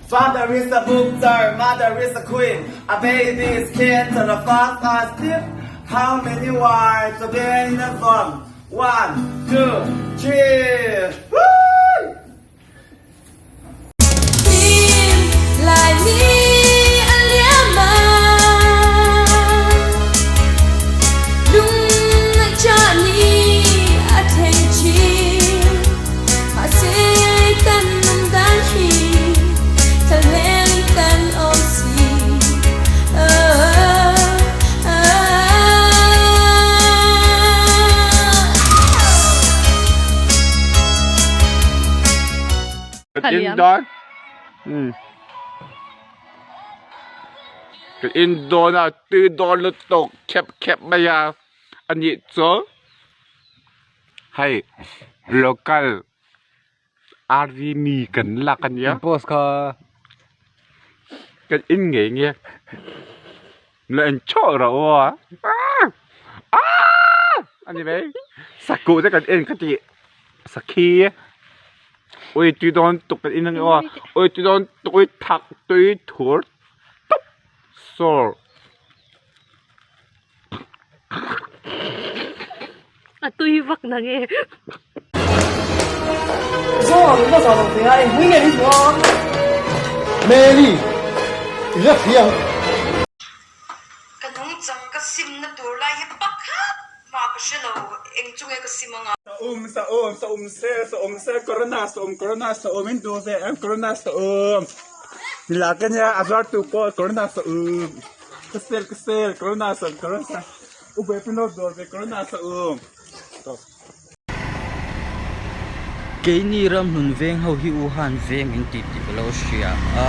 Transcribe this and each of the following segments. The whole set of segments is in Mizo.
Father is a butcher, mother is a queen, a baby is king to the fast and stiff. How many words are there in a song? One, two, three. Woo! Kan in dawn a tui dawn lutuk khep khep mai a anih chu hei local army kan lak ania post kha kan in ngei nge la en chauh rawh aw a aaa ani mai sakuh te kan en ka tih sakhi ui tui dawn tuk kan in ang aw ui tui dawn tuk ui thak tui thur tup sawr. A tui vak na nge. Mary, i la hria ang. Ka nungchang ka simna tur lai hi pakhat mah ka hre lo, eng chu nge ka sim anga? Sa um sa um sa um se sa um se corona sa um corona sa um in duh ve em corona sa um nila ka nia a zuar tu pawh corona sa um ka sel ka sel corona sa um corona sa u buai pin lo dawr ve corona sa um Keini ramhlun veng ho hi Wuhan veng in tih tih ka lo hria a,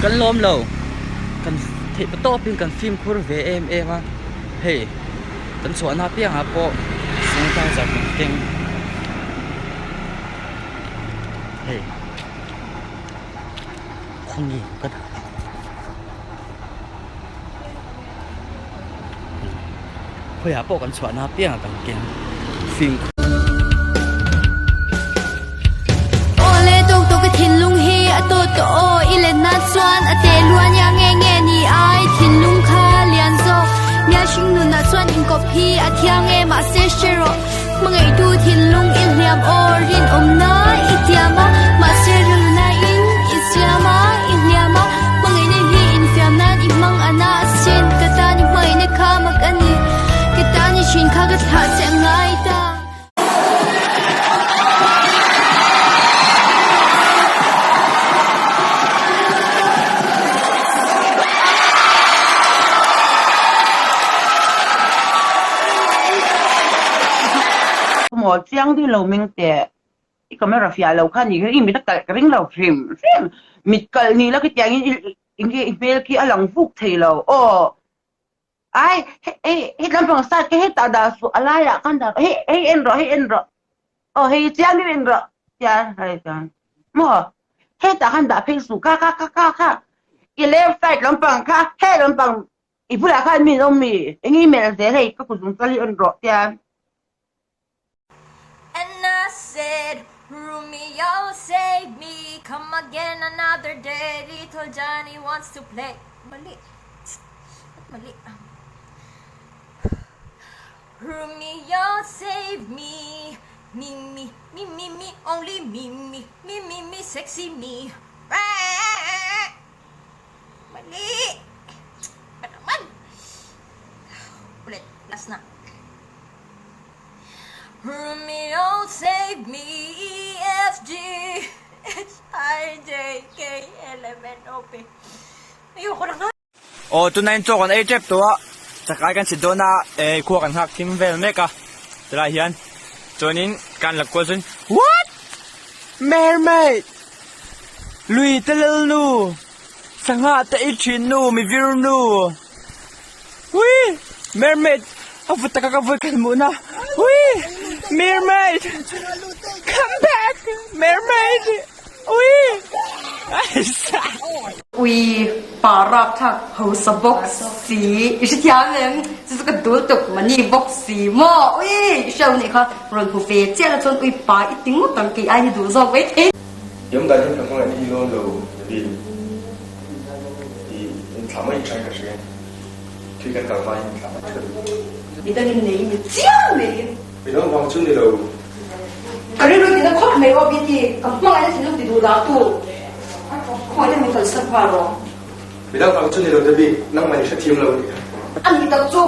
kan lawm lo, kan theih pa tawpin kan fimkhur ve em em a, hei kan chhuahna apiangah pawh sanitizer kan keng hei khawnge ka dah. Khawiah pawh kan chhuahna apiangah kan keng fimkhur. Awle tawk tawk ka thinlung hi a tawt tawh aw i let nan chuan a te luan ya nge nge ni ai thinlung kha lian zawk nia hring nunah chuan inkawp hi a thiang e mahse hre rawh hmangaihtu thinlung i hliam aw rinawmna i tiam a mahse rilruna in i siam a i hliam a hmangaihna hi infiam nan i hmang ana asin ka tan i hmangaihna kha mak a ni ka tan i thin kha ka thlah che a ngai ta. Maw chiang deuh lo meng teh i camera fiah lo kha ni i mit a kalh ka ring lo hrim hrim mit kalh ni la khitiang in i hmel khi a lang vuk thei lo aw ai hei hei lampang side khi hetah dah suh a laiah khan dah hei hei en rawh hei en rawh aw hei chiang deuh en rawh tia hei chuan maw hetah khan dah phei suh kha kha kha kha kha i left side lampang kha he lampang i bulah khan mi an awm mi eng nge i melh zel hei ka kut zung chal hi en rawh tia. And I said, Romeo save me, come again another day, little Johnny wants to play. Mali. Ba't mali? Romeo save me, me me me me me only me me me me me sexy me. Mali! Ba naman? Ulit, last na. Romeo save me E F G H I J K L M N O P Ayoko na nga. Aw tunah in chaw kan ei tep tawh a, chakai kan chhit dawn a, eh khua kan nghak thim vel mek a, tilai hian chuanin kan la kual chuan What? Mermaid! Lui te lal nu! Sangha te i thin nu, mi vir nu! Hui! Mermaid! A vut taka ka vawi khat hmuh na! Hui! Mermaid! Come back! Mermaid! Ui! Ui pa rap thlak hausa bawk si i hrethiam em? Chu chu ka dul tuk mani bawk si maw? Ui i hreu nih kha rawn hmu ve chiah la chuan ui pa i ti ngawt ang kei ai hi duh zawk mai thei. I awm dan hian ka hmangaih hi dawn lo David i inthlah mai thain ka hria thil kan kal hma hi inthlah mai tha duh. Midang in nei mi chiang mai. Midang vang chu ni lo. Ka rilru tina khawp mai aw Biti, ka hmangaihna thinlung ti duh dah tu khawngaihna min kalsan nghal rawh. Midang vang chu ni lo David, nangmah i hrethiam lo anih kha. A nih tak chu.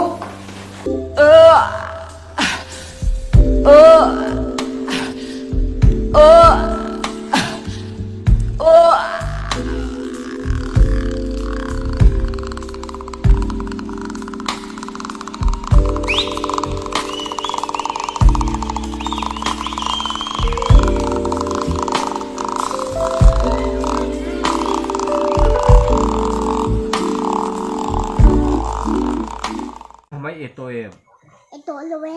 Mai e to em? E to lo e.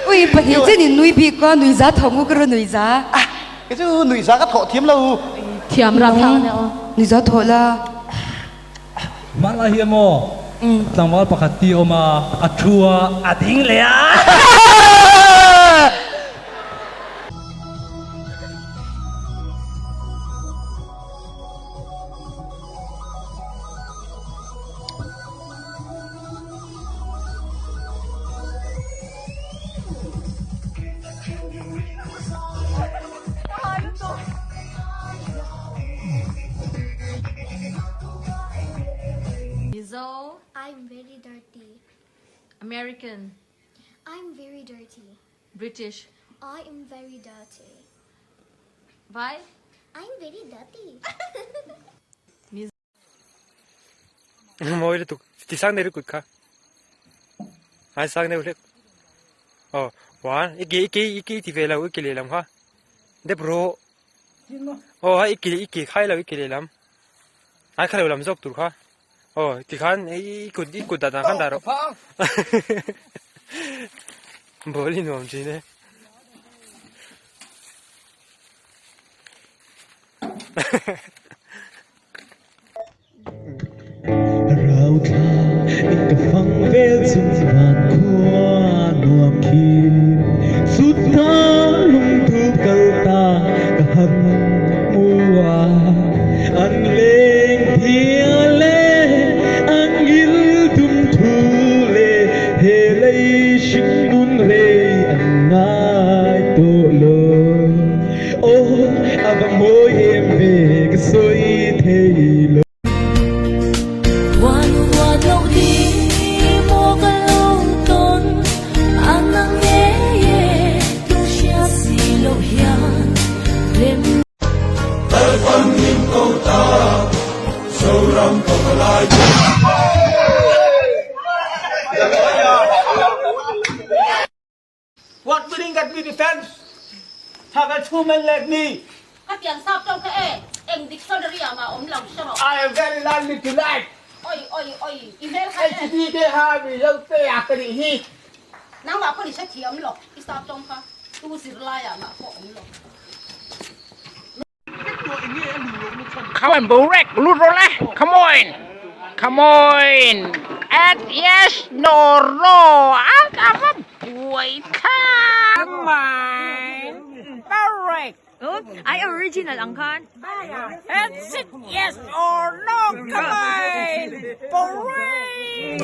Ui pahnih chen in nui bik a nui za tho mu ka ru nui za. Cái chứ nui za ka thọ thiam lo. Thiam ram thang ne o. Nui za tho la. Hmang a hi emaw tlangval pakhat ti awm a, a thu a, a ding leh a. Mizo. I'm very dirty. American. I'm very dirty. British. I am very dirty. Vai. I'm very dirty. Mawi lutuk ti sang deuh kut kha ai sang deuh hlek aw one i ke i ke i ke ti ve lo i ke lehlam kha dep rawh aw i ke i ke khai lo i ke lehlam ai kha lo lam zawk tur kha aw tikhan i kut i kut dah dan khan dah rawh ball i nuam thin e. What will get me defense? Thaka chumen let me. Ka pian sap tawng kha e, eng dictionary ah mah awm lo hre rawh. I am very lonely tonight. Oi oi oi, i hmel kha e. HDD ha mi lo te a ka nih hi. Nangmah pawn i hrethiam lo, i sap tawng kha tu zirlai ah mah pawh awm lo. Come on Burek, lut rawh le, come on, come on, at yes, no, ro, a ka va buai thlak mai, Burek. Ai original ang khan. That's it, yes or no, come on! Parade!